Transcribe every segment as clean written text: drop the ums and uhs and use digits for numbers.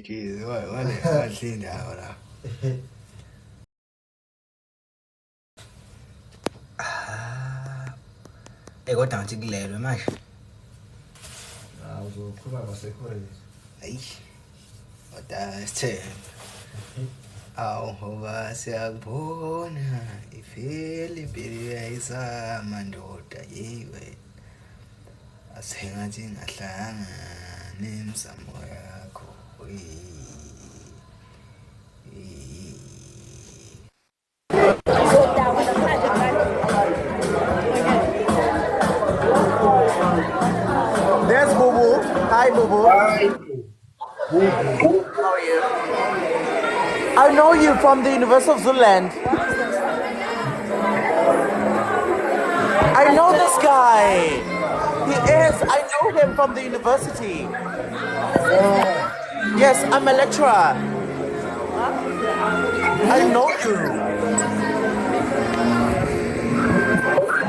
Jeez, wadla indawo la. Ah. Eh kodwa ngathi kulelwe manje. Hawu uzokhuluma ngasekhoreni. Ayi. Kodwa sithembe. Awu ngoba siyakubona ifeli impilo iyayizama ndoda yeyi wena. Asengathi ingahlangana imizamo yakho. There's Bubu. Hi, Bubu. Hi. Bubu. How are you? I know you from the University of Zululand. I know this guy. He is. I know him from the university. Yes, I'm a lecturer. I know you.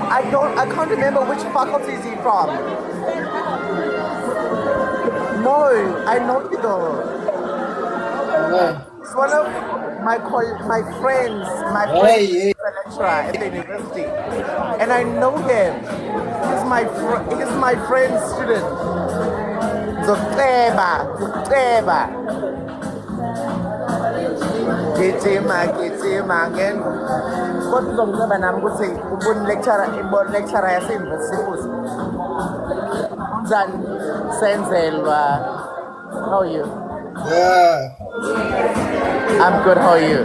I can't remember which faculty is he from. No, I know you though. He's one of my friends. My friend Hey, hey. is a lecturer at the university, and I know him. He's my friend's student. Zokleba, Zokleba. Gijima, gijima, ngen. Kodwa uzongiceba nami ukuthi ubona lecturer, ibona lecturer yase-university futhi. Unjani? Senzelwa. How are you? Yeah. I'm good. How are you?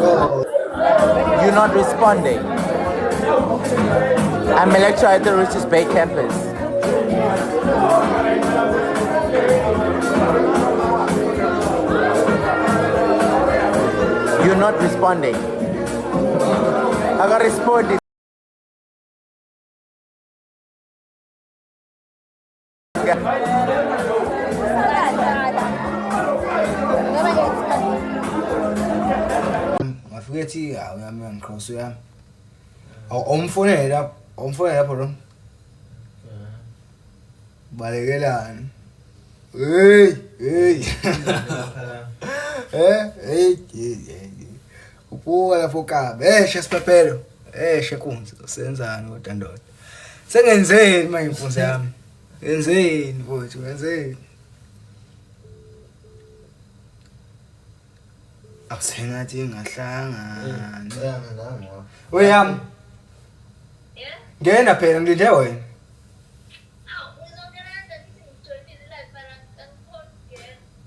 Oh. You're not responding. I'm a lecturer at the Richards Bay campus. You're not responding. I got responded. Ngafike ethi hawu yami uyangicross uyami. Awumfonele lapho, awumfonele lapho lo. Balekelani. Hey, hey. Eh, hey, hey, hey. Ubuka lapho kabi. Eh, shesiphephelo. Eh, shekunzi usenzani kodwa ndoda. Sengenzeni manje imfunzi yami? Ngenzeni mfowethu, ngenzeni? Awusengathi ingahlangana. Uyami. Ngena phela ngilinde wena.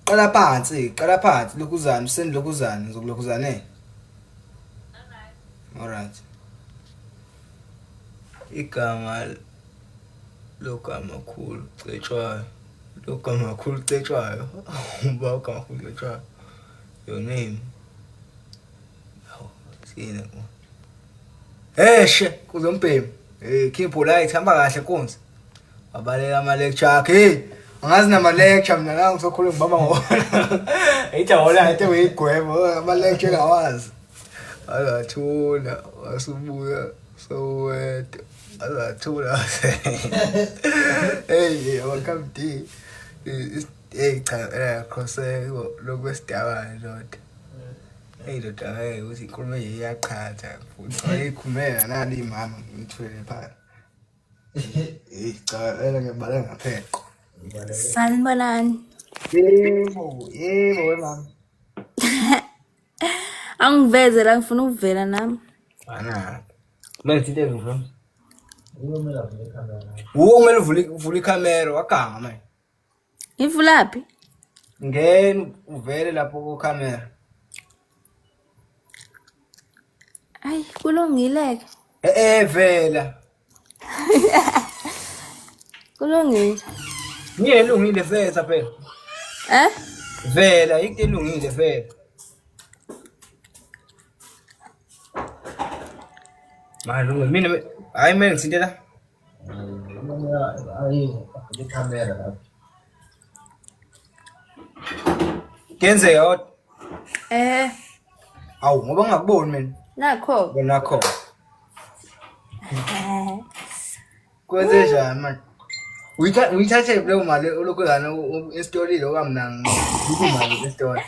Qala phansi, qala phansi lokhuzana, usend lokhuzana, ngizokulokhuzane. Alright. Igama logamakhulu cetshwayo. Logamakhulu cetshwayo. Uba ugamakhulu cetshwayo. Your name. Hawu, sini ku. Eshe, kuzombhemu. Hey, keep polite, hamba kahle nkunzi. Wabaleka ama lecture akhe. Hey, angazi nama lecture mina la ngisokhuluma ngibamba ngona. Ijabula into uyigwebo ama lecture engawazi. Azathula wasubuya sowedwa. Azathula. Hey, abakamdi. Hey cha, eh cross lokwesidabane ndoda. Hey ndoda ngeke ukuthi inkulumo iyaqhatha futhi. Ayikhumela nali mama ngithwele phansi. Hey cha, ela ngiyabala ngapheqo. Sanibonani. Yebo, yebo wemama. Angiveze la ngifuna ukuvela nami. Ana. Kumele ngithinte ngifuna. Wuwe kumele uvule ikhamera waganga manje. Ngivulaphi? Ngena uvele lapho ku camera. Ayi kulungile ke. Eh eh vela. Kulungile. Ngiyelungile lungile veza phela. Eh? Vela into elungile vela. Manje mina hayi mina ngithinte la. Ikhamera lapho. Kuyenzeka kodwa. Eh, Awu ngoba ngingakuboni mina. nakho. Bona khona. Kwenze njani manje? Uyithathe leyo mali olokhu lana esitolile okamna ngiphi imali esitolo.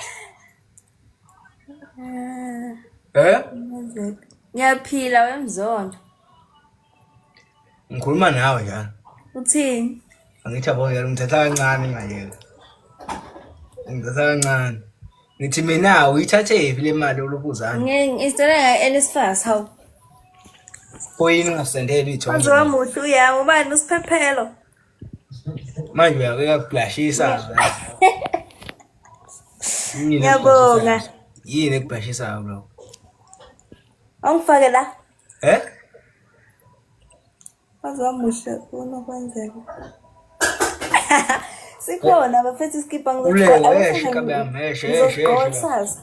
Eh? Ngiyaphila wemzondo. Ngikhuluma nawe njalo. Uthini? Angithi yabo njalo ngithatha kancane manje. Ngithatha kancane. Ngithi mina uyithathe phi le mali olokhuzana? Ngi-installe nga-NSFAS hawu. Koyini ungasendeli iy'thombe? Waze wamuhle uyami ubani usiphephelo. Manje uyakublashisa. Yini Ngiyabonga. ekublashisayo? Yini ekublashisayo bro? Awungifake la. Eh? Waze wamuhle kunokwenzeka. Sikhona bafethu iskipa Ule weshe kabe yami eshe eshe ngizogqoka eshe. kusasa.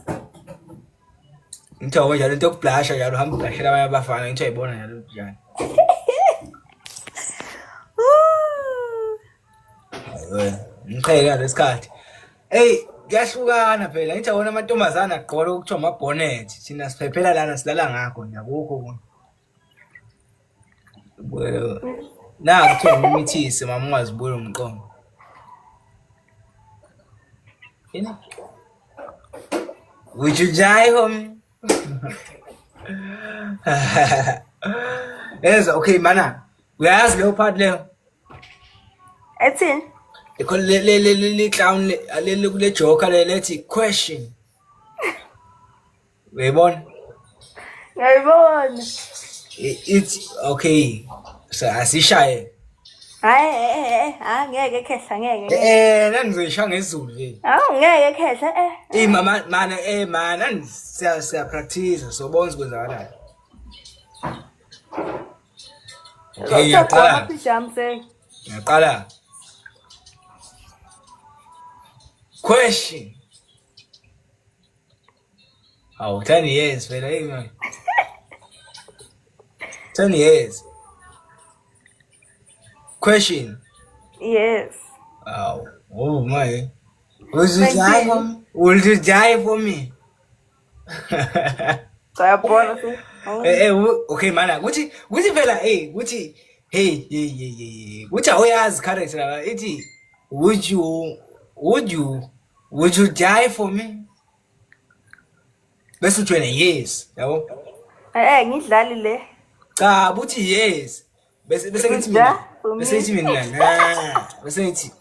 Ngithi yabo njalo into yokublasha njalo uhamba ublashela abanye abafana ngithi ayibona njalo njani. Hayi, Ngiqhele ngalesikhathi. Ey kuyahlukana phela ngithi yabona amantombazana agqoka okuthiwa amabhonethi thina siphephela lana silala ngakho nje akukho okunye. Na kuthiwa ngimithise mama ungazibuli umqondo. Yini? Would you die for me? Eza okay mana. Uyayazi leyo part leyo? Ethini? Ikho le le le le clown le le le joker le lethi question. Uyayibona? Ngiyayibona. It's okay. So asishaye. Hayi eh eh hayi ngeke khehla ngeke. ngeke. Eh nangizoyishaya ngezulu le. Hawu ngeke khehla eh. Eh mama mana eh mana siya siya practice sobona kwenzakalani. Okay, ngiyaqala. Amapijama se. Ngiyaqala. Question. Awu 10 years phela hey man. 10 years. Question. Yes. Awu, oh my. Will you die for me? Will you die for me? Sayabona se. Eh eh okay mana kuthi kuthi phela hey kuthi hey hey hey hey kuthi awuyazi character la ithi would you would you would you die for me? Bese uthi wena yes, yabo? Eh eh ngidlali le. Cha, buthi yes. Bese bese ngithi mina bese ngithi mina na bese ngithi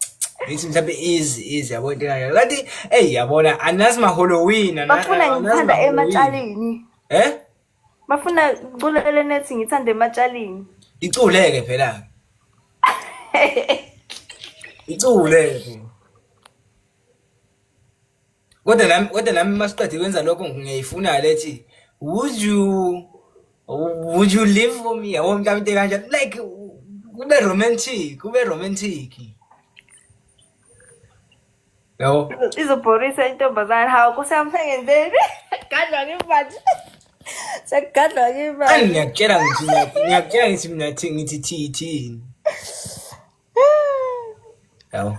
ngithi mhlawumbe easy easy yabo into kanjalo. Kanti hey yabona anazi ma Halloween Bafuna ngithanda ematshalini. Eh? Bafuna culele nethi ngithanda ematshalini. Iculeke phela. Iculeke phela. Kodwa nami kodwa nami masiqede kwenza lokho ngiyayifuna lethi would you live for me yabo mhlawumbe into kanjalo like kube romantic kube romantic yabo Izobhorisa intombazane hawu kuseyamsengenzeni. Gadlwa ngimanje. Sekugadlwa Ani ngimanje. ngiyakutshela ngithi ngiyakutshela ngithi mina thi ngithi thi thini yabo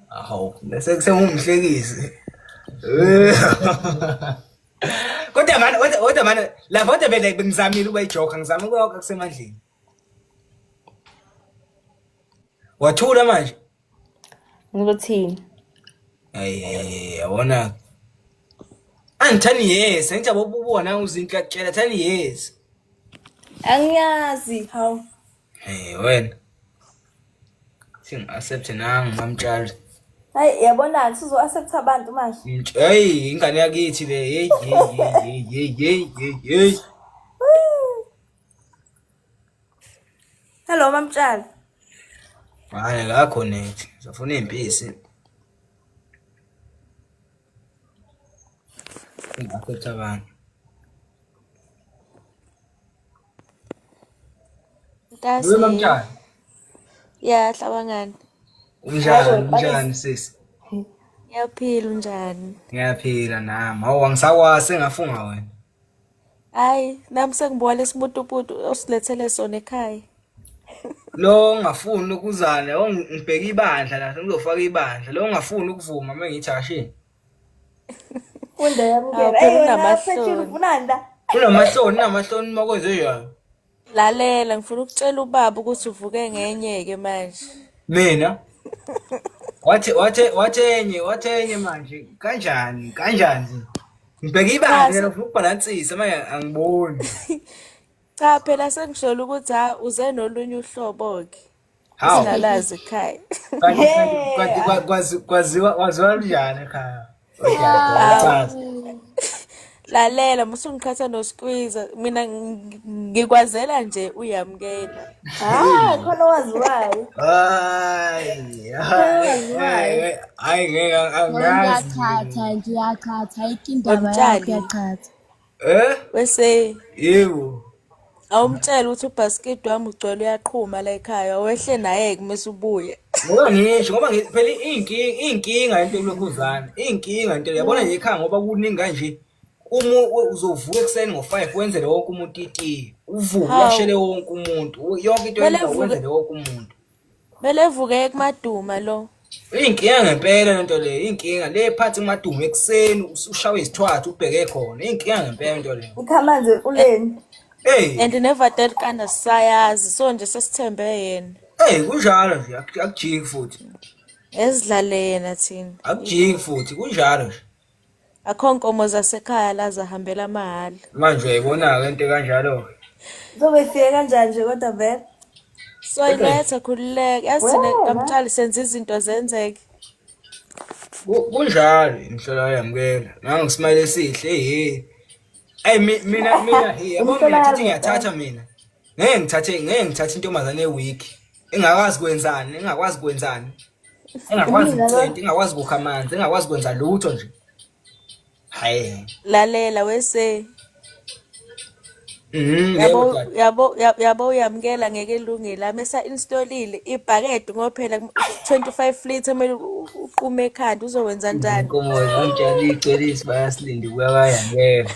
awu bese sengumhlekisi kodwa manje kodwa kodwa manje lapho kodwa vele bengizamile ukuba ijoker ngizama ukuba kusemandleni wathula manje Ngizothini? Hey, yabona angithani yes angithi yabo ubona uzinhle akutshela thani yes Angiyazi hawu. hey wena singi-accept nangu mamtshali Hayi yabona usuzo accept abantu manje. Hey ingane yakithi le hey hey hey hey hey hey Hello mamtshali. Hayi la connect ngizofuna impisi ngi-accept abantu. Mntase. Wewe mamtshali. Ya, hlabangani. Unjani unjani sisi? Ngiyaphila unjani? Ngiyaphila nami. Hawu angisakwazi sengafunga wena. Hayi, nami sengibuka lesimutuputu osilethele sona ekhaya. Lo ongafuni ukuzana, lo ngibheka ibandla la, sengizofaka ibandla. Lo ongafuni ukuvuma mengithi ashe. Funda Hawu yamukela. phela Hey wena unamahloni. phethile ufunani la? Unamahloni, unamahloni makwenze njalo. Lalela, ngifuna ukutshela ubaba ukuthi uvuke ngenye-ke manje. Mina wathi wathi wathenye wathenye manje kanjani kanjani ngibheke Cha, ibanga lelo ngifuna ukubhalansisa manje angiboni. Cha phela sengisholo ukuthi ha uze nolunye uhlobo-ke Hawu. esingalazi ekhaya. Kanti kanti kanti kwazi kwaziwa kwaziwa kanjani ekhaya? Chaza. Lalela, musungiqhatha noSqueezer. Mina ngikwazela nje uyamukela. Ah, khona owaziwayo. Hayi, hayi, hayi, hayi ngeke angazi. Uyachatha nje uyachatha ayikho indaba yakho Wemtshali uyachatha. Eh? wese Yebo. awumtshele ukuthi ubhasikidi wami ugcwele uyaqhuma la ekhaya, wehle naye-ke mese ubuye. Ngoba ngisho ngoba phela inkinga inkinga into lokhuzana. Inkinga into yabona nje ekhaya ngoba kuningi kanje. Uma uzovuka ekuseni ngo-5 wenzele wonke umuntu itiye. Uvuke uwashele Hawu, wonke umuntu. Yonke into kumele oyenzayo evuke wenzele wonke umuntu. kumele evuke kumaduma lo. Iy'nkinga ngempela lento le, iy'nkinga le phansi kumadumo ekuseni ushawe isithwathi ubheke khona. Iy'nkinga ngempela into leyo. Ukha amanzi emfuleni. Hey, And nevaterikana sisayazi, so nje sesithembe yena. hey kunjalo nje akujiki futhi. Ezidlale yena thina. Akujiki futhi kunjalo nje. Akho nkomo zasekhaya la zahambela mahhala. Manje uyayibona-ke into kanjalo-ke. Zobe ifike kanjani nje kodwa vele? So Kodwa iletha khululeka. Yazi thina Wena. kaMtshali senza izinto zenzeke. Kunjalo imhlola yamukela. Nangu ismile esihle hey. Ey mina mina hey yabo Umhlola mina thathi yangempela. ngiyathatha mina. Ngeke ngithathe intombazane eweak. Engakwazi kwenzani, engakwazi kwenzani. Engakwazi Imina lo. ukucenta, engakwazi kukha amanzi, engakwazi kwenza lutho nje. Hayi. Lalela wese. Mhm, yebo Yabo dade. yabo yabo uyamukela ngeke ilungile. Amesa installile ibhakede ngoba phela 25 litre kumele uqume ekhanda uzowenza njani? Inkomo ngangitshela icelisi bayasilinda ukuya bayangena.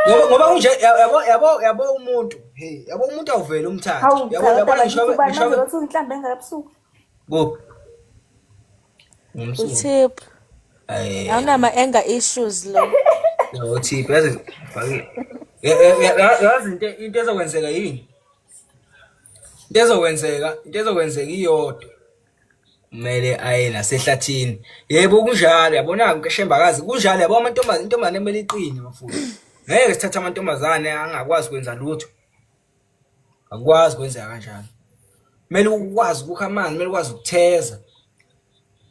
Ngoba kunje yabo yabo yabo umuntu, hey, yabo umuntu awuvele umthathe. Hawu Yabo cha kodwa yabona bakithi ngisho ubani ngisho manje bathi inhlambi engaka ebusuku. kuphi? Ngumsuku. Uthip Ay, awunama anger issues lo. lo Thip yazi fake. Yazi into ezokwenzeka yini? Into ezokwenzeka iyodwa. Kumele aye nasehlathini. Yebo kunjalo, yabona ke Shembakazi kunjalo yabo amantombazane intombazane kumele iqine bafowethu. Ngeke sithathe amantombazane angakwazi kwenza lutho. Akukwazi kwenzeka kanjalo. Kumele ukwazi ukukha amanzi, kumele ukwazi ukutheza.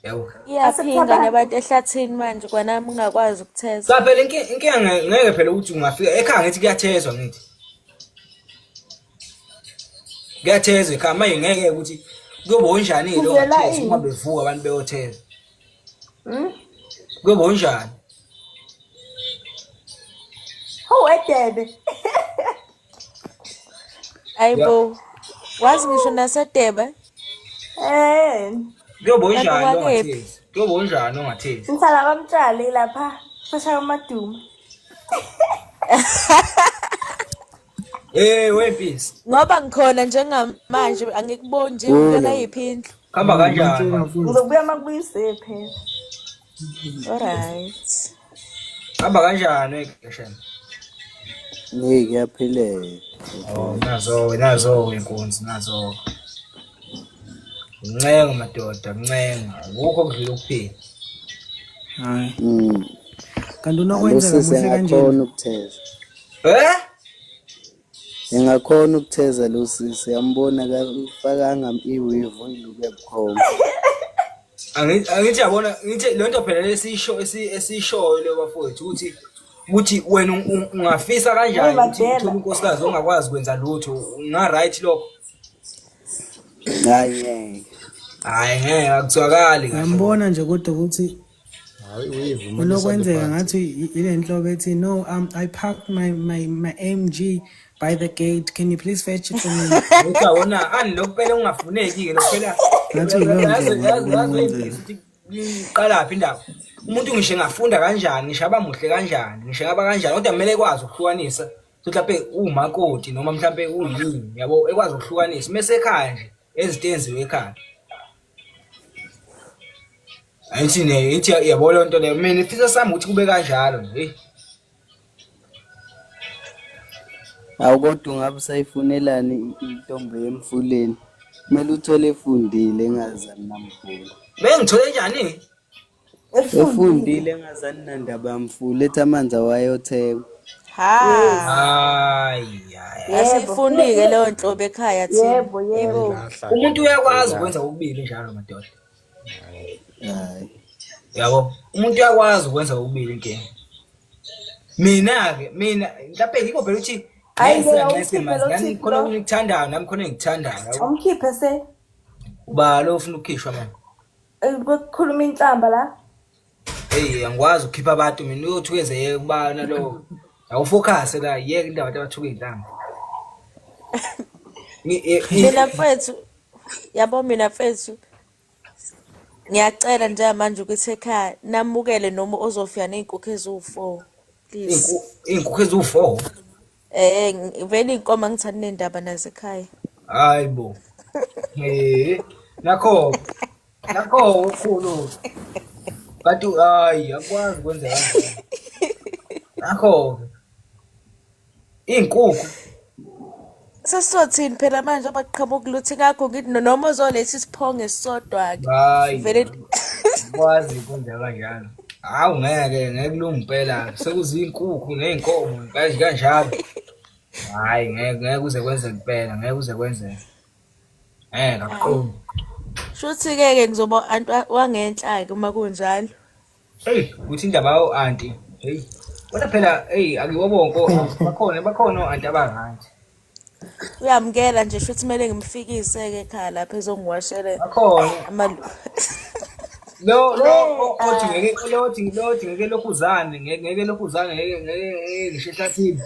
Yabo. Iyaphinga Asekucabanga. nabantu ehlathini manje kwanami ungakwazi ukutheza. Cha phela inkinga ngeke phela ukuthi ungafika ekhaya ngithi kuyathezwa ngithi. Kuyathezwa ekhaya manje ngeke ukuthi kuyoba onjani lo Kuvela ongathezi uma ini? bevuka abantu beyotheza. Hmm? Kuyoba onjani? Hawu edebe. Ayibo. Wazi ngisho nasedebe Eh, Kuyoba kanti onjani kwakephi? ongathezi? Kuyoba onjani ongathezi? ngihlala kwamtshali lapha. Phesheya kwamaduma. Eh wempisi. Ngoba ngikhona njengamanje angikuboni nje ungena yiphi indlu. Khamba kanjani? Ngizobuya makubuya use phela. Alright. Khamba kanjani wegeshana? Ngeke kuyaphileka. Oh nazo nazo inkunzi nazo. Ncenga madoda, ncenga. Akukho okudlula ukuphila. Hayi. Kanti Lo unokwenzeka sisi muhle kanjena. engakhona ukutheza. Eh? Engakhona ukutheza lo sisi yambona kafakanga iweave iluke bukhoma. Angithi yabona ngithi le nto phela lesisho esishoyo le bafowethu ukuthi wena ungafisa kanjani Hey ukuthi uthole Mandela. unkosikazi ongakwazi kwenza lutho unga right lokho? Hayi ngeke. Hayi ngeke akuzwakali kahle. Uyambona nje kodwa ukuthi Hayi uyive uma unokwenzeka phansi. ngathi ile nhlobo ethi no I parked my AMG by the gate, can you please fetch it for me? Uthi yabona ani lokhu phela ungafuneki ke lokhu phela Ngathi yileyo yazi ndlela yazi yazi unokwenzeka. ukuthi iqalaphi indaba. Umuntu ngisho engafunda kanjani, ngisho abamuhle kanjani, ngisho aba kanjani kodwa kumele ekwazi ukuhlukanisa ukuthi mhlampe umakoti noma mhlampe uyini yabo ekwazi ukuhlukanisa mase ekhaya nje ezinto ezenziwe ekhaya. Ayithi ne ithi yabo le nto leyo mina ifisa sami ukuthi kube kanjalo nje. Hey. Awu kodwa ungabe usayifunelani intombi yemfuleni? Kumele uthole efundile engazani namfula. Bengithole njani? Efundile engazani nandaba yamfula, ethi amanzi awayothengwa. Ha. Hayi, hayi. Yebo. Asiyifuni-ke leyo nhlobo ekhaya thina. Yebo, yebo. Yebo. Umuntu uyakwazi ukwenza okubili njalo madoda. Hayi. Yabo, umuntu uyakwazi ukwenza okubili inkinga. Mina-ke, mina mhlawumbe yikho phela ukuthi Hhayi ke ngenze awumkhiphe ngenze lo nami tip khona lo. okungikuthandayo nami khona engikuthandayo yabo. Awumkhiphe se. Uba lo ufuna ukukhishwa manje. Kukhuluma inhlamba la. Eyi angikwazi ukukhipha abantu mina uyothi uyenze yeke kubana lo. Awufocus la yeke indaba abantu abathuka iy'nhlamba. Mina mfethu, yabo mina mfethu, ngiyacela njengamanje ukuthi ekhaya namukele noma ozofika ney'nkukhu eziwu-4. Please. Iy'nkukhu eziwu-4. Vele iy'nkomo angithandi ney'ndaba nazo ekhaya. Hayi bo. Nakho nakho okukhulu. Kanti hayi akwazi ukwenza kanjalo. Nakho iy'nkukhu. Sesizothini phela manje abaqhamuka luthi ngakho ngithi noma uzoletha isiphongo esisodwa-ke. Hayi Vele akwazi ukwenza kanjalo. Hawu ngeke ngeke kulunge impela sekuzinkukhu ney'nkomo kanje kanjalo. Hhayi ngeke ngeke kuze kwenzeke impela ngeke kuze kwenzeke. Ngeke akuqondi. Shuthi-ke ke ngizoba anti wangenhla-ke uma kunjalo. Eyi ukuthi indaba yawo anti. Hey. Kodwa phela hey akibo bonke bakhona bakhona o-anti aba-right. Uyamukela nje shuthi kumele ngimfikise-ke ekhaya lapho ezongiwashela Bakhona. amalu. Lo lo othi We ngeke lo othi lo othi ngeke lokhuzane ngeke ngeke lokhuzane ngeke ngeke ngisho ehlathini.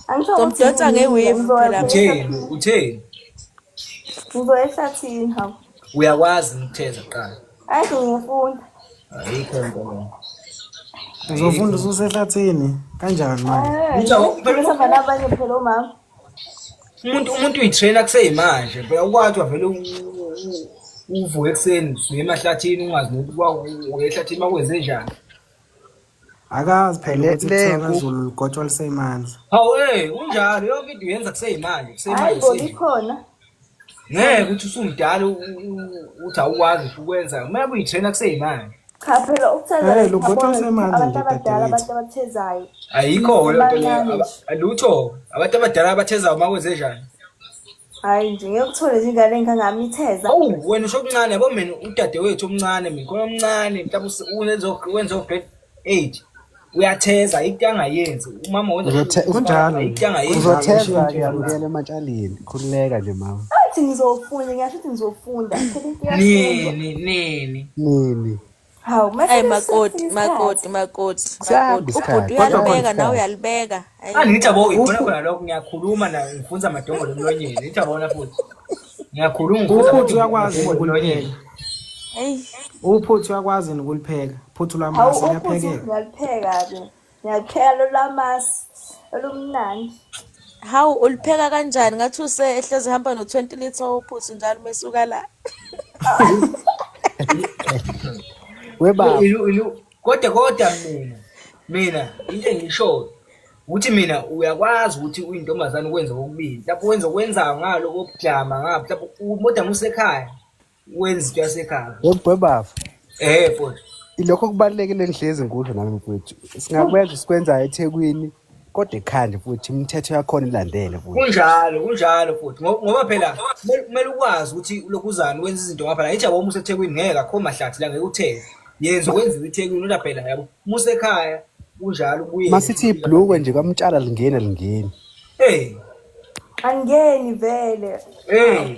angisho ukuthi Ngizomdonsa ngiyile ngewevu ngizoya phela. phela Utheni ehlathini. utheni? Ngizoya ehlathini hawu. Uyakwazi ukutheza kuqala. Ayi ngiyafunda. Ayikho into leyo. Uzofunda Ayikho. ususehlathini kanjani manje? Eh, Uthi phela ngifuna nabanye phela omama. umuntu uyi-trainer kuseyimanje phela ukwazi wavele uvuke ekuseni usuye emahlathini ungazi nokuthi uye ehlathini bakwenze njani. Akazi phela Le ukuthi le kuthiwa nkukhu kaZulu lugotshwa lisemanzi. Hawu unjalo yonke into uyenza kuseyimanje Hayi kuseyimanje bo kusenje. likhona. Ngeke ukuthi usumdala uthi awukwazi ukwenza kumele uyi-trainer kuseyimanje. Cha phela ukutheza Hey, like lugotshwa ngabona lisemanzi abantu nje abadala dadewethu. abantu abathezayo. Ayikho leyo nto leyo Bancane nje. lutho abantu abadala abathezayo makwenze njani. Hayi nje ngeke uthole nje ingane engangami itheza. Awu wena usho okuncane yabo mina udadewethu omncane mina khona omncane mhlawumbe wenza grade 8 uyatheza into angayenzi umama wenza Kunjalo nje. into angayenzi. Kunjalo uzotheza-ke ishintshe futhi. yamukela ematshaleni. Khululeka nje mama. Athi ngizofunda ngiyasho ukuthi ngizofunda. Phela into iyafundwa. Nini nini Nini? Hawu mase Ayi sesifika makoti, makoti, isikhathi. makoti, Kusahambe makoti. Ubhuti isikhathi, Kodwa kusahambe khona uyalibeka nawe isikhathi. uyalibeka. Hayi. Angithi yabo ikhona uphu khona lokho ngiyakhuluma na ngifunza amadongolo emlonyeni ngithi yabona futhi ngiyakhuluma ngifunza uphuthu uyakwazi amadongolo emlonyeni. ukulipheka. Eyi. Uphuthu uyakwazi nokulipheka. Phuthu Hawu lwamasi uphuthu liyaphekeka. ngiyalipheka-ke. Ngiyalipheka lolwamasi olumnandi. Hawu ulipheka kanjani? Ngathi use ehlezi ehamba no-20 litre wophuthu njalo mesuka la. Webaba, Kodwa kodwa mina into engishoyo ukuthi mina uyakwazi ukuthi uyintombazane ukwenza kokubili lapho wenza okwenzayo ngalo kokujama ngapha lapho kodwa usekhaya wenza into yasekhaya. webaba. Futhi Lokho kubalulekile engihlezi ngikusho nami mfowethu. Singakwenza sikwenzayo eThekwini kodwa ekhaya nje futhi imithetho yakhona ilandele futhi. kunjalo kunjalo futhi ngoba phela kumele ukwazi ukuthi ulokhuzana wenza izinto ngapha la ithi yabo uma useThekwini ngeke akho mahlathi la ngeke utheze yenza okwenziwa eThekwini kodwa phela yabo uma usekhaya kunjalo ubuyele Masithi ibhlukwe nje kwamtshala lingena lingeni. hey Angeni vele. hey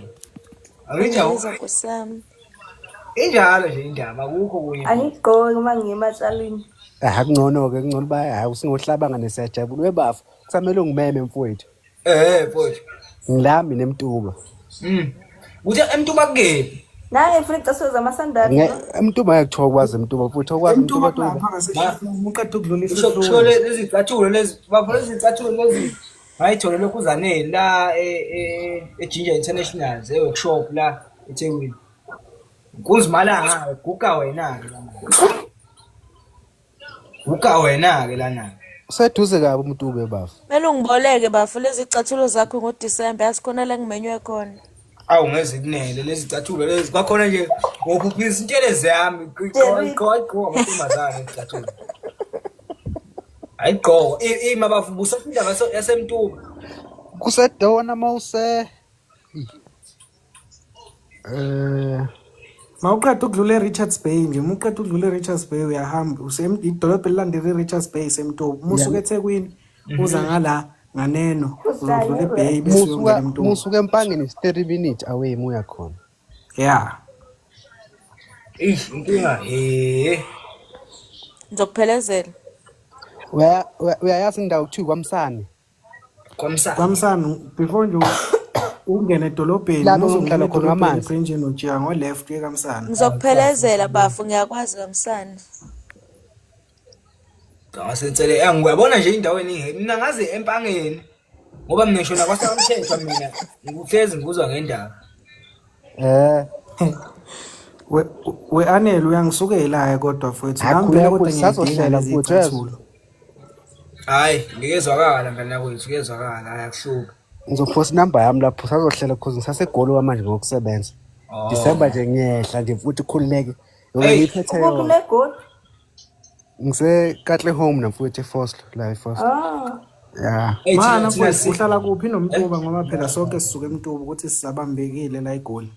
angithi yabo Ngiyezwa Nkosi yami. injalo nje indaba akukho kunye futhi. Angigqoki uma ngiye ematshalini. Ah kungcono-ke kungcono ba hayi usingohlabanga nesiyajabula. Webafo kusamele ungimeme mfowethu. Futhi Ngila mina eMtuba. Uthi eMtuba kukephi? Nange ngifuna iy'cathulo zamasandali. EMtuba ngeke kuthiwa ukwazi eMtuba futhi okwazi Emtuba eMtuba tuba. kulapha ngaseshifini uqeda ukudlula Kusho kusho isihlungu. lezi zicathulo lezi bafuna lezi zicathulo lezi ngayithola lokhuzaneni la eGinger International e-workshop la eThekwini. Nkunzimalanga guga wena-ke lana. Guga wena-ke lana. Useduze kabi umuntu ube bafo. Kumele ungiboleke bafo lezi icathulo zakho ngoDisemba, yazi khona la ngimenywe khona. Awu ngeze kunele lezi cathulo lezi kwakhona nje ngophuphisa intelezi yami Jerry. igqoka amantombazane icathulo. Ayigqoko ima bafu busafunda ngaso yasemtuba. Kusedona mawuse eh Mawuqeda ukudlula e-Richards Bay nje, uma uqeda ukudlula e-Richards Bay uyahamba idolobha elilandela i-Richards Bay iseMtuba. Uma usuka eThekwini uza ngala nganeno uzodlula eBay bese uyongena musuka eMtuba. musuka empangeni is 30 minutes away muya khona. Yeah. Eish inkinga he. Ngizokuphelezela. Uyayazi indawo kuthiwa kwaMsane. Kwamsana. Kwamsana before nje ungene edolobheni, Lapho uma uzongena ngihlala khona edolobheni amanzi. ebrenjini ujika ngo-left uye kaMsana. Ngizokuphelezela bafo, ngiyakwazi kamsana. Ngasensele angiyabona nje indawo eningi. Mina ngazi empangeni ngoba mina ngisho nakwasamthethwa mina ngikuhlezi ngikuzwa ngendaba. Eh We Anele uyangisukela-ke kodwa mfowethu. Hayi, Nami phela khuleka kodwa futhi ngiyayidinga sazohlela lezi futhi uyezwa. iy'cathulo. Hayi ngiyezwakala ngane yakwethu kuyezwakala hayi akuhluphi. Ngizophosa inamba yami lapho sazohlela cause ngisasegoli kwamanje ngokusebenza. Oh. December nje ngiyehla nje futhi khululeke. Yobe Hey. ngiyiphethe Ukuphi yona. negoli? Ngise Katle home na mfowethu eFoslo la eFoslo. Ah. Yeah. Hey thina Mana thina mfowethu si uhlala kuphi noMtuba ngoba phela sonke sisuka eMtuba ukuthi sisabambekile la eGoli.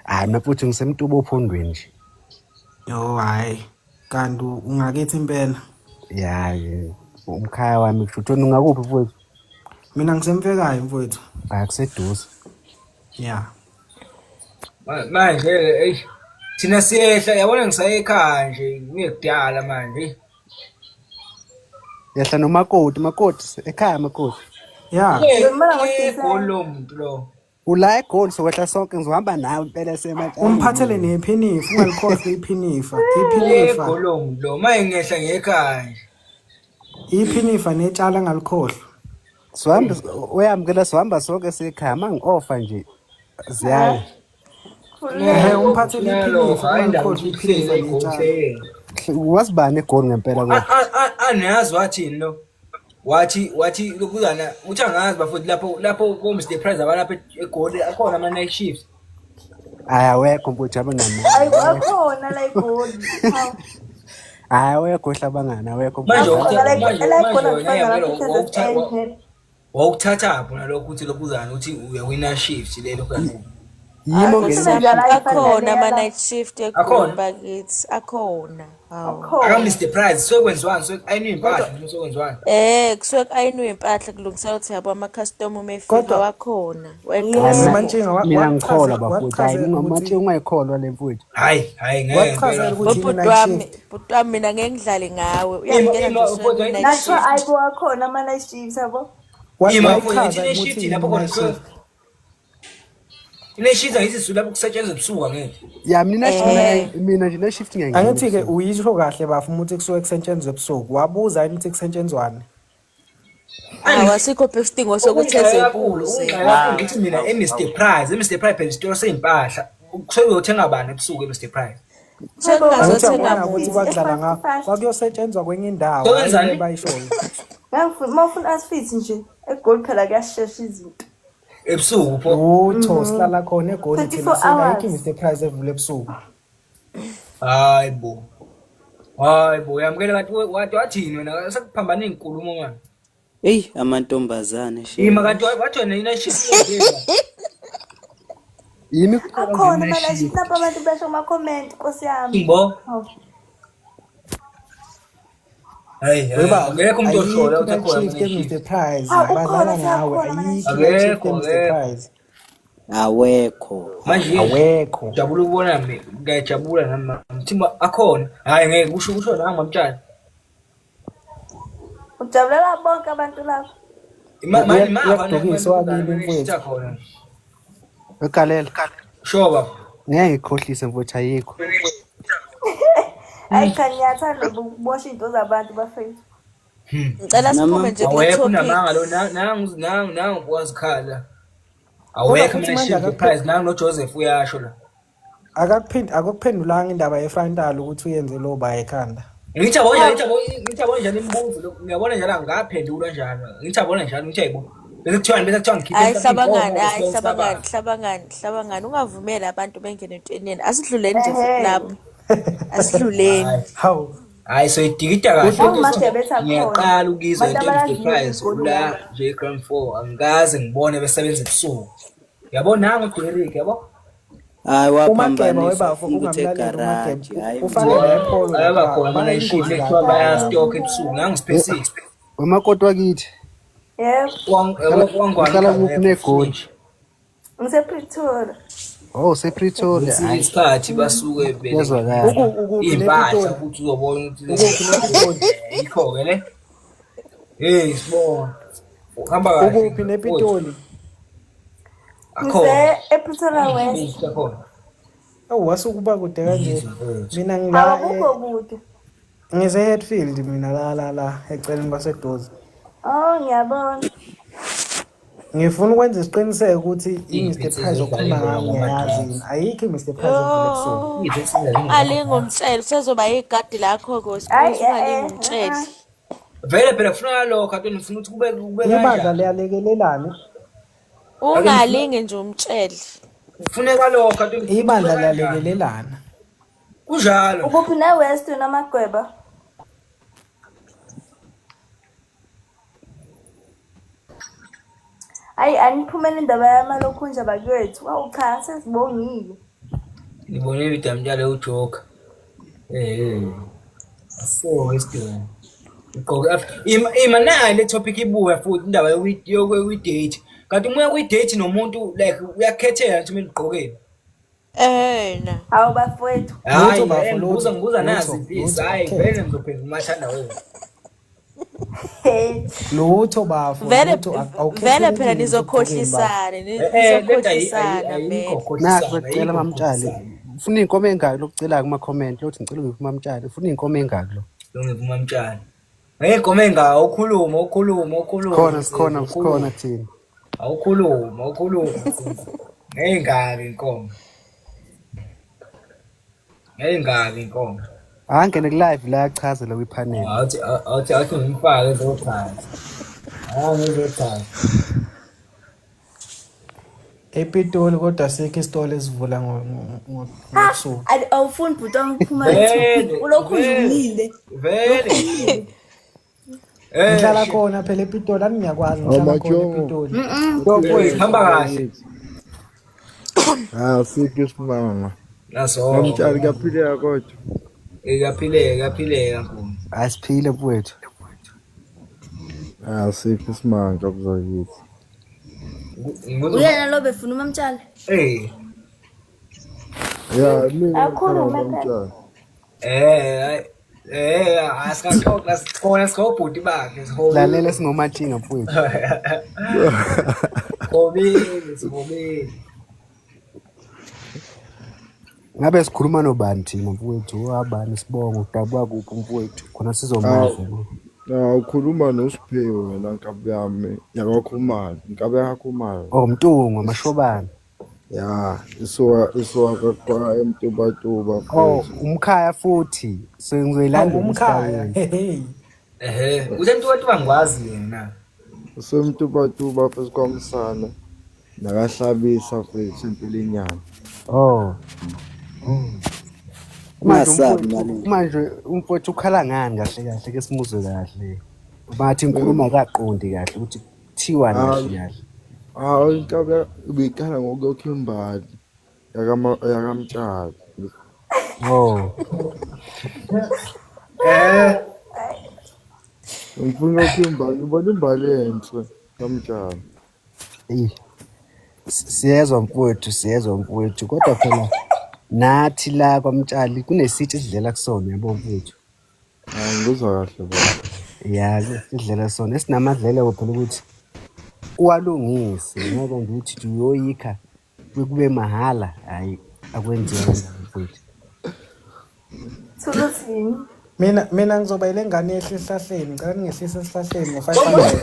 Hayi mina futhi ngisemtuba ophondweni nje. Yo hhayi kanti ungakithi impela. Ya umkhaya wami kusho ukuthi wena ungakuphi mfowethu? Mina ngisemfekayo mfowethu. Hayi kuseduze. Yeah. Manje hey thina siyehla yabona ngisaye ekhaya nje ngekudala manje. Yehla nomakoti, makoti ekhaya makoti. Yeah. Ngizomala Egoli ngoDisemba. lo muntu lo. Ula eGoli sokwehla sonke ngizohamba nawe impela Umphathele sematshaleni. nephinifa, ungalikhohlwa iphinifa. Iphinifa, Egoli lo muntu lo. Maye ngehla ngekhaya nje. iphinifa netshala angalikhohlwa. Sihambe uyamkela sihamba sonke sekhaya mangi-ofa nje ziyaye. Ehhe Khululeka. umphathele Nalo iphinifa, hayi indaba ungalikhohlwa ukuthi iphinifa uhlele egoli netshala. uhlele. Wasibani eGoli ngempela kodwa? Anazi wathini lo? Wathi lokuzana uthi angazi bafowethu lapho ko Mr Price abalapha eGoli akhona ama night shift. Hayi awekho mfowethu abangamanga. Ayi akhona la eGoli. Hawu. Hayi awekho hlabangani awekho Manje mfowethu. Akhona la manje la manje eGoli wena akufana yamkela nalapha e-KZN phela. wawukuthatha phi nalokho ukuthi lokuzana uthi uya kwi-night shift le lokuzana. Yimi Hayi ongena Nkosi yami kusebenza la ifana akhona naleya la. ama-night shift eGoli Akhona bakithi, akhona. Hawu. aka Akhona. Mr Price sekwenziwani sekayinwe Kodwa impahla noma sekwenziwani. Kusuke ku-ayinwe impahla kulungiselwa ukuthi yabo ama-customer uma efika kodwa wakhona Hayi weqe mina Mantshinga mina ngikholwa wakuchazela bafowethu. Hayi wakuchazela ukuthi matshe ungayikholwa le mfowethu. Hayi hayi ngeke impela wakuchazela ukuthi yini Bhuti night wami, shift. bhuti wami mina ngeke ngidlale ngawe. Ima Uyangena nje ima usuke mfowethu kwi-night Nathiwa shift. ayibo akhona ama-night shifts yabo. ima mfowethu Wayichaza ine ukuthi shift yini lapho khona night kusuke shift. ine shift angithi lapho kusetshenzwa ebusuku angithi. Ya mina Eh, mina nje ne shift ngiyangena Angithi-ke ebusuku. uyisho kahle bafo uma uthi kusuke kusetshenzwa ebusuku. Wabuza yini ukuthi kusetshenzwani? hawu asikho phela isidingo sokuthi Okungixaka kakhulu, ezebuze. okungixaka kakhulu ukuthi mina e-Mr Price, e-Mr Price phela isitolo sey'mpahla. Kusuke kuyothenga bani ebusuku e-Mr Price? Kusuke Hayibo Angithi kungazothenga uyabona ukuthi muntu. kwakudlala e-fast nga fast. kwakuyosetshenzwa kwenye indawo, hhayi le Sokwenzani? bayishoyo. Ngangifuna uma ufuna outfit nje eGoli phela kuyashesha izinto. Ebusuku pho. Lutho sihlala khona eGoli thina 24 sina ayikho hours. i-Mr Price evula ebusuku. Hayi bo. Hayi bo, yamukela kanti wathi wathini wena sekuphambana iy'nkulumo manje. Eyi amantombazane Ima shame. kanti wathi wena ine shift iyenzeni? Yimi kuphela Akhona ongena ama-night shift shift. lapho abantu besho kuma-comment Nkosi yami. Bo. Hawu. Hayi hayi Weba akekho umuntu oshola ayikho uthi i-night akhona shift ama-night e-Mr shift. Price. Hawu Badlala ukhona uthi ngawe akhona ama-night ayikho shift. i-night shift Akekho e-Mr akekho. Price. Awekho. Manje Awekho. ngijabula ukubona mina ngiyajabula nami Mthimba akhona. Hayi ngeke kusho nami mamtshana. Ujabulela bonke abantu lapho. Manje mava Uyakudukisa owakini mfowethu. khona. Wegalela. Sure baba. Ngeke ngikhohlise mfowethu ayikho. Hayi cha ngiyathanda ukubosha iy'nto zabantu bafethu. Ngicela siphume nje kule Awekho topic. unamanga lo nangu nangu nangu wazikhala. Kodwa Awekho futhi mina manje shift price nangu noJoseph uyasho la. akakuphendulanga indaba ye-frontal ukuthi uyenze lo ba ekhanda. Ngithi yabo njalo, ngithi yabo njalo imibuzo lokhu, ngiyabona njalo angikaphendulwa njalo. Ngithi yabona njalo, ngithi hayibo. Bese kuthiwa ngikhiphe Hayi mhlawumbe hlabangani, iy'nkomo hayi esibongo hlabangani, sikababa. hlabangani, hlabangani. Ungavumeli abantu bengene entweneni. Asidluleni nje futhi Ehhe. lapho. Asidluleni. Hhayi. Hawu. Hhayi soyidikida kahle Kusho lento Awumageba ethi akhona. ngiyaqala ukuyizwa Abantu into abalaziyo ye-Mr Price igoli la labo. nje e-ground 4 angikaze ngibone besebenza ebusuku. Yabo nangu uDerrick yabo. Hayi uMageba waphambanisa webafo ufuna ukuthi ungamlaleli uMageba. egaraji hayi Ufake mthembu. nepholo Ayaba lapha. khona Bayingozi ama-night-shift kabi ekuthiwa laba. bayastoka ebusuku nangu Sphe 6. Wemakoti wakithi. Yebo. Uhlala Wangwane uhlala kuphi akekho neGoli? nje. NgisePretoria. Oh, sePretoria. Kwesinye Hayi, isikhathi basuke kuyezwakala. Ukuphi iy'mpahla nePitoli? ukuthi uzobona ukuthi Ukuphi nePitoli? yikho-ke le. Hey sibona. Uhamba kahle Ukuphi mfowethu. nePitoli? Akhona. Ngise ePretoria West. Akhona. Awu wasuke uba kude kanje. Yizwe mfowethu. Mina ngila Awukho kude. ngise Hatfield mina la la la eceleni kwaseduze. Oh, ngiyabona. Ngifuna ukwenza isiqiniseko ukuthi i-Mr Iy'phi Price insizwa okhuluma edlala ngayo ingoma ngiyayazi ngama-drugs? yini. Ayikho i-Mr Price evula ebusuku. Iy'phi insizwa edlala ingoma Ungalingi ngama-drugs? umtshele, usezoba igadi lakho-ke Hayi wesikhulisa, eh ungalingi eh. umtshele. Vele phela kufuneka lokho ake ngifuna ukuthi kube Ibandla kanjani. liyalekelelana. Ake ngifuna Ungalingi nje umtshele. kufuneka lokho ake ngifuna ukuthi kube Ibandla kanjani. liyalekelelana. Kunjalo nje. Ukuphi ne-West wena Magweba? Hayi aniphumele indaba yamalokhunja bakwethu. Awu cha sesibongile. Ngibonile idamtshalo uJoker. Eh. Asoke isidingo. Ugqoke ima nayo le topic ibuya futhi indaba yokuyi-date. Kanti uma uya kwi-date nomuntu like uyakhethela ukuthi kumele ugqokeni. Ehena. Hawu bafowethu. Lutho Hhayi bafo ngibuza lutho. ngibuza nazi Lutho impisi. lutho Hhayi akukhethi. vele ngizophendula umathanda wena. Hey. Lutho bafo Vele lutho vele awukhethelekile phela ukuthi ugqokeni bafo. nizokhohlisana, Lento nizokhohlisana ayikho vele. Naku ukukhohlisana, bekucela ayikho mamtshali. ukukhohlisana. Ufuna iy'nkomo ey'ngaki lokucela kuma-comment lokuthi ngicela ungiphe umamtshali. Ufuna iy'nkomo ey'ngaki lo? Lungiphi umamtshali. Ngey'nkomo ey'ngaka awukhulume awukhulume awukhulume Sikhona nsizwa sikhona sikhona awukhulume. thina. Awukhulume awukhulume nsizwa. Ngey'ngaki iy'nkomo. Ngey'ngaki iy'nkomo. Angene ku-live la achazela kwi-panel. Awuthi ngimfake ezochaza. Hayi ngizochaza. EPitoli kodwa asikho isitolo esivula Ha, ngobusuku. awufuni bhuti wami ukuphuma le topic. Vele Ulokhu nje vele umile. vele. Ulokhu umile. Ngihlala Shit. khona phela ePitoli aningiyakwazi ngihlala khona Awumajongo, ePitoli. Yo Eh mfowethu. hamba kahle. Ah, sikho isimanga. Naso. Mamtshali kuyaphileka kodwa. Kuyaphileka kuyaphileka nkomo. Asiphile mfowethu. Ah, sikho isimanga kuzakithi. Ngibuza Uyena lo befuna umamtshali. eh Ya, mina ngikhala Akhulume phela. ngomamtshali. eh asikaxoxa sikhona sikobhuti bakhe sihobile. Lalela singomatshinga mfowethu. Sihobile sihobile. Ngabe sikhuluma nobani thina mfowethu? Wabani sibongo udabuka kuphi mfowethu? Khona sizomazi Awu, yabo. awukhuluma noSiphiwe wena nkabi yami yakwaKhumalo, inkabi yakaKhumalo. Oh Mntungwa Mashobane. Ya, isuka kwa eMtubatuba Oh mfethu. umkhaya futhi. So Hawu ngizoyilandela umkhaya. esigabeni. Hey. Ehhe, uthe Mtubatuba ngikwazi yena. UseMtubatuba phezu kwamsana nakahlabisa mfethu empelinyana. Oh. Manje Ungasabi umfowethu naleli. manje umfowethu ukhala ngani kahle kahle ke simuzwe kahle. Bathi inkulumo akaqondi kahle ukuthi kuthiwani kahle kahle. Hawu inkabi ibikhala ngokuyokha imbali yakaMtshali. Oh. Eh Ngifuna ukuyokha imbali, ngibona imbali enhle kaMtshali. Eyi, siyezwa mfowethu, siyezwa mfowethu kodwa phela nathi la kwaMtshali kunesitsha esidlela kusona yabo mfowethu. Hayi ngikuzwa kahle baba. Ya, sidlela sona esinamadlelo phela ukuthi uwalungise ngeke nje uthi nje uyoyikha kube mahhala hayi akwenziwa kanjalo mfowethu. Thuluthini. Mina ngizoba ile ngane yehle esihlahleni. Ngicela ningehlise esihlahleni ngo-500.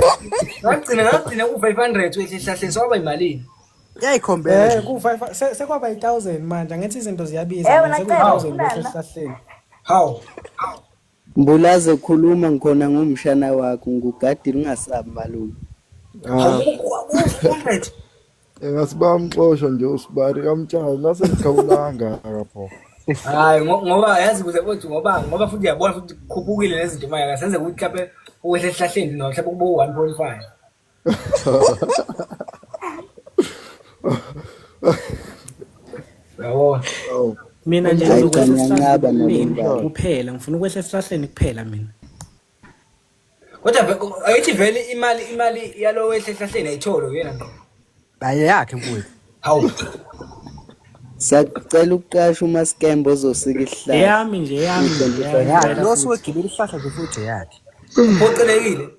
ngagcina ku 500 wehle esihlahleni sokwaba imalini. Iyayikhombela Eh nje. ku-5 sekwaba yi-1000 manje angithi izinto ziyabiza Eh manje wena Cebo sekuyi-1000 wehle ufunani la? esihlahleni. Hawu. Mbulaze khuluma ngikhona ngumshana wakho ngikugadile ungasabi malume. Ah, Hawu, engathi bayamxosha nje usibari kamtshali nasengikhawula kangaka pho. Hayi ngoba yazi kuze futhi ngoba futhi uyabona futhi kukhuphukile nezinto manje akasenze ukuthi mhlawumbe uwehle esihlahleni noma mhlawumbe kube u-1.5. Uyabona? Awu, Mina nje Hayi cha ngizokwehla ngiyanqaba nale esihlahleni ndaba. kuphela, ngifuna ukwehla esihlahleni kuphela mina. Kodwa ayithi vele imali yalo wehle esihlahleni ayitholo yena ngqo. Hayi yakhe mfowethu. Hawu. Sacela ukuqasha umaskembe ozosika isihlahla. Eyami nje, eyami nje, Kwi-25 eyami Yakhe impela lo futhi. osuke isihlahla nje futhi yakhe. Uphoqelekile.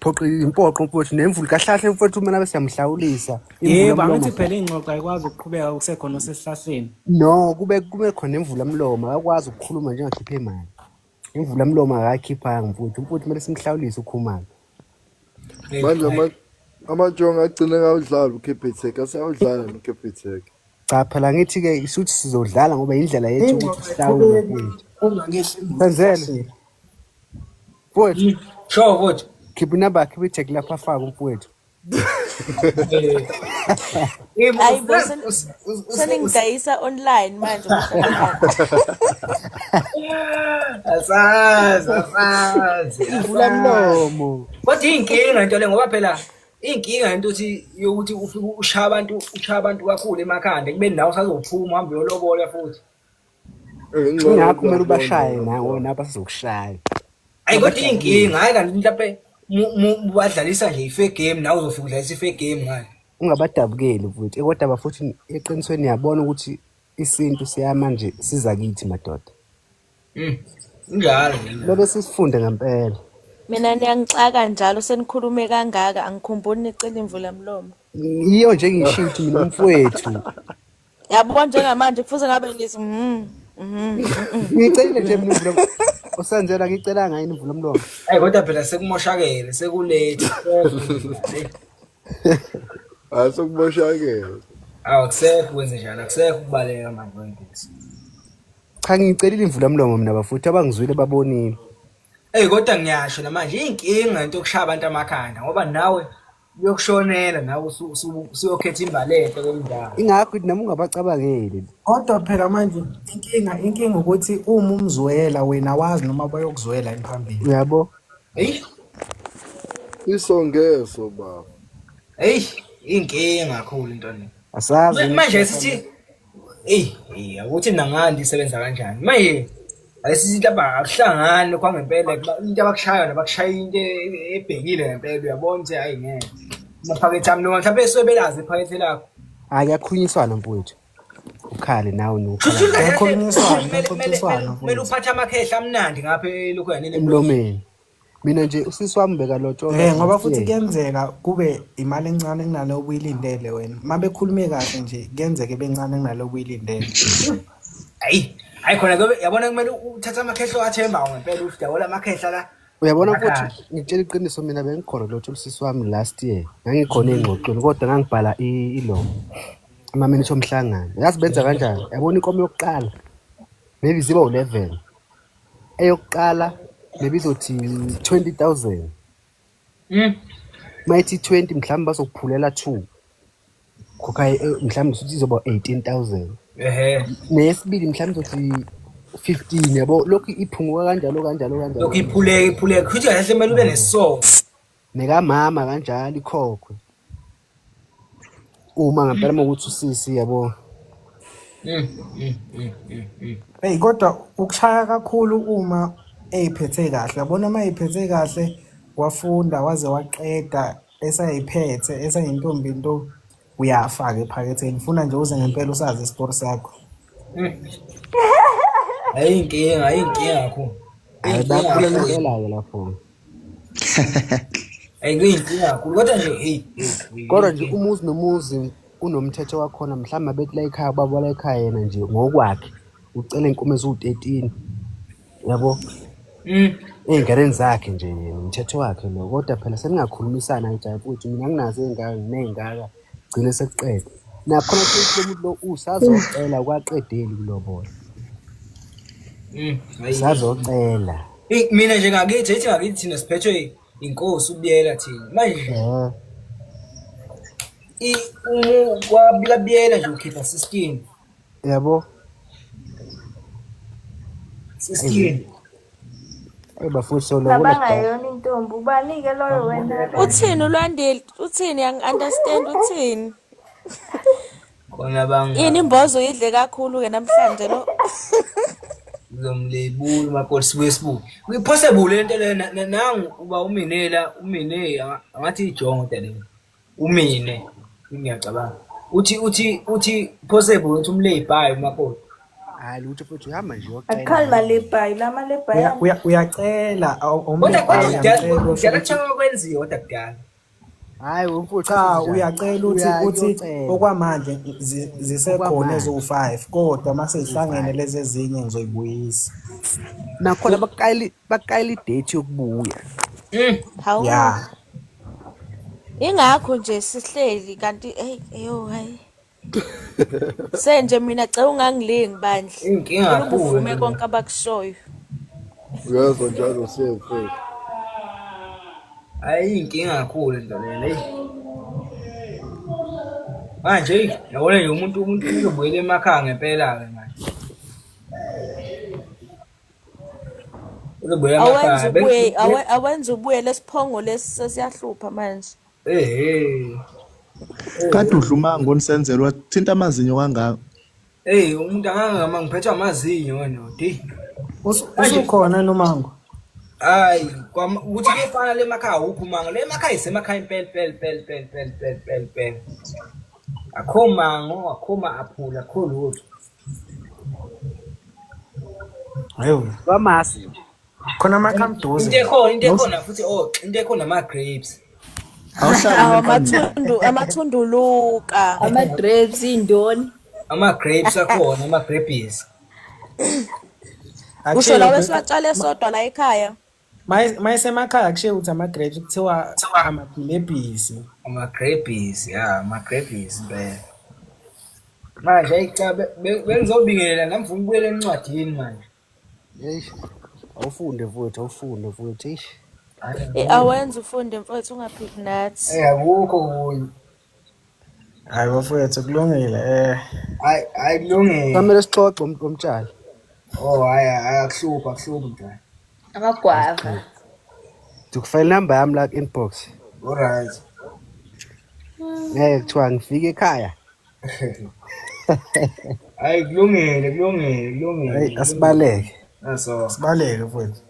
Phoqe impoqo mfowethu nemvula kahlahle mfowethu uma nabe siyamhlawulisa imvula Yebo, mlomo. angithi phela ingxoxo ayikwazi ukuqhubeka kusekhona osesihlahleni. No, kube khona imvula mlomo akakwazi ukukhuluma njengakhiphe imali. Imvula mlomo akakhiphanga mfowethu. Mfowethu kumele simhlawulise ukhumalo. Manje amajongo agcine ngawudlala uCapitec, aseyawudlala noCapitec. Cha phela ngithi-ke isuthi sizodlala ngoba indlela yethu Ingxoxo ukuthi sihlawule ayiqhubeki mfowethu. ungangehli Senzele esihlahleni. mfowethu, Sure mfowethu. khipha inamba yakhe Capitec lapha afake umfowethu. Eh, Hayi bo, seningidayisa online manje ngohlakani. Asazi, asazi. Ivula mlomo. Kodwa iyinkinga into le ngoba phela iyinkinga into ukuthi yokuthi ufike ushaya abantu kakhulu emakhanda kube nawe usazophuma uhambe uyolobola futhi. Ingcono Ingakho kumele kuyabona ubashaye nawe lapha. nabo sizokushaya. Ayi kodwa iyinkinga hayi kanti mhlawumbe badlalisa nje i-fair game nawe uzofika udlalisa i-fair game ngale. Ungabadabukeli mfowethu. Kodwa bafuthi eqinisweni niyabona ukuthi isintu siyamanje siza kithi madoda. Injalo nje. Kumele sisifunde ngempela. Mina niyangixaka njalo senikhulume kangaka angikhumbuli nicela imvula mlomo. Iyo nje ngisho ukuthi mina umfowethu. Yabo njengamanje kufuze ngabe ngithi Ngicelile nje mina imvula usenzela ngicelanga yini imvula mlomo. Ayi kodwa phela sekumoshakele sekulate. Hayi sekumoshakele. Awu akusekho kwenze njalo akusekho ukubaleka manje kwengisi. Cha ngicelile imvula mlomo mina bafuthi abangizwile babonile. Eyi kodwa ngiyasho namanje iyinkinga into yokushaya abantu amakhanda ngoba nawe uyokushonela nawe usuyokhetha imbalenhle kwendawo. Ingakho ukuthi nami ungabacabangeli. Kodwa phela manje inkinga ukuthi uma umzwela wena wazi noma bayokuzwela phambili. Uyabo? Eyi, Isongeso baba. eyi, inkinga kakhulu into le. Asazi Manje sithi eyi, eyi ukuthi nangandi isebenza kanjani. Manje ayisithi lapha akuhlangani kwangempela into abakushayo nabakushaya into ebhekile ngempela uyabona ukuthi hayi ngeke. Amaphakethe ami noma mhlawumbe eswebelazi iphakethe lakho. Hayi kuyakhulunyiswana mfowethu. Ukhale nawe nokhala Shuthi kahle Kuyakhulunyiswana, kumele kuyaxoxiswana kumele mfowethu. uphathe amakhehla amnandi ngapha elokhuyana emlomeni. Mina nje usisi wami bekalotsholwa Ngoba last futhi year. kuyenzeka kube imali encane kunale obuyilindele wena. Uma bekhulume kahle nje kuyenzeka ibe ncane kunale obuyilindele. Hayi, hayi khona ke yabona kumele uthathe amakhehla owathembayo ngempela uthi yabona amakhehla la. Uyabona mfowethu, Akahle. ngikutshela iqiniso mina bengikhona kulotshola usisi wami last year. Ngangikhona engxoxweni kodwa ngangibhala ilo amaminithi omhlangano. Yazi benza kanjani? Yabona inkomo yokuqala maybe ziba u-11. Eyokuqala maybe izothi 20,000. Mayithi 20 mhlawumbe bazokuphulela 2. Khokha mhlawumbe usuthi izoba 18,000. Ehhe. Neyesibili mhlawumbe izothi 15 yabo. Lokhu iphunguka kanjalo kanjalo kanjalo. Lokhu iphuleka iphuleka. Futhi kahle kumele ube nesongo. Nekamama kanjalo ikhokhwe. Uma ngempela mawukuthi usisi yabo. Hey kodwa ukushaya kakhulu uma eyiphethe kahle. Yabona uma eyiphethe kahle wafunda waze waqeda esayiphethe esayintombi nto uyafa-ke ephaketheni. Funa nje uze ngempela usazi isitori sakho. Hayi inkinga, inkinga kakhulu. Hayi bayakhuluma impela-ke lapho. Hayi kuyinkinga kakhulu kodwa nje hey. Kodwa nje umuzi nomuzi unomthetho wakhona mhlawumbe abethi la ekhaya ubaba la ekhaya yena nje ngokwakhe ucela inkomo eziwu-13 yabo ey'nganeni zakhe nje yena umthetho wakhe lo. Kodwa phela seningakhulumisana nje hayi futhi mina nginazo ey'ngaka nginey'ngaka gcine sekuqeda. Nakhona futhi lo muntu lo usazocela kwaqedeli kulobola. Usazocela. Mina nje ngakithi, ethi ngakithi thina siphethwe inkosi uBiyela thina. Manje kwabila Biyela nje ukhipha 16. Yabo. 16. Ayi bafowethu, solobola kudala. Labangayona intombi ubani-ke loyo wena? Uthini uLwandile? Uthini? Angi-understand uthini? Khona banga Yini imbozo uyidle kakhulu-ke namhlanje lo. Ngizomlebula umakoti, sibuye sibuye. Possible lento le nangu uba umine la, umine angathi ijongo le. Umine ngiyacabanga. Uthi possible ukuthi umlay-by umakoti. Hayi lutho futhi, uhamba nje uyocela. Akukhali malebhayi la malebhayi. Uyacela Kodwa kodwa uyamcela kudala usho kudala ukuthi kuthiwa kwenziwa kodwa kudala. Hayi mfowethu, Cha, njani? uyacela uthi uthi Uyocela. okwamanje zisekhona Okwamanje. eziwu-5, kodwa mase zihlangene Eziwu-5. lezi ezinye ngizoyibuyisa. Nakhona bakukayela i-date yokubuya. Hawu. Ya. Ingakho nje sihleli kanti hey yo hayi. Senje mina cela ungangilingi bandla. Inkinga Cela kakhulu ubuvume lento. konke abakushoyo. Uyezwa njalo siyefethu. Hayi, inkinga kakhulu lento lena. Hey. Manje hey, yabona nje umuntu uzobuyela emakhaya ngempela ke manje. Uzobuyela Awenze emakhaya. ubuye awenze ubuye lesiphongo lesi sesiyahlupha manje. Eh. Kade udla umango nisenzela wathinta amazinyo kangaka. Hey, umuntu angangama ngiphethwe amazinyo wena. Hey. Usukhona nomango? Hayi, ukuthi kuyefana le emakhaya awukho umango. Le emakhaya isemakhaya impela impela impela impela impela impela impela. Akho mango, akho ma-aphula, akho lutho. Hayo. Kwamasi nje. Khona amakhamduze. Into ekhona futhi, oh, into ekhona ama-grapes. Awuhlali Awu nemfana. amathundu amathunduluka. Ama-grapes indoni. Ama-grapes akhona, ama-grapes. Usho lawo esiwatshale sodwa la ekhaya. Mayisemakhaya kushiye ukuthi ama-grapes kuthiwa amagilebhisi. Ama-grapes, ya, ama-grapes impela. Manje ayi cha, bengizobingelela nami, ngifuna ukubuyela encwadini manje. Eish. Awufunde mfowethu, awufunde mfowethu. Eish. Eh, awenze ufunde mfowethu, ungaphiki nathi. Eh, akukho kunye. Hayi bafowethu, kulungile eh. Hayi hayi, kulungile. Kumele sixoxe umtshali. Oh hayi hayi, akuhluphi akuhluphi mntwana. Amagwava. Ngikufayela inamba yami la ku-inbox. Alright. Ngeke kuthiwa ngifike ekhaya. Hayi kulungile kulungile kulungile. Hayi asibaleke. Aso. Sibaleke mfowethu.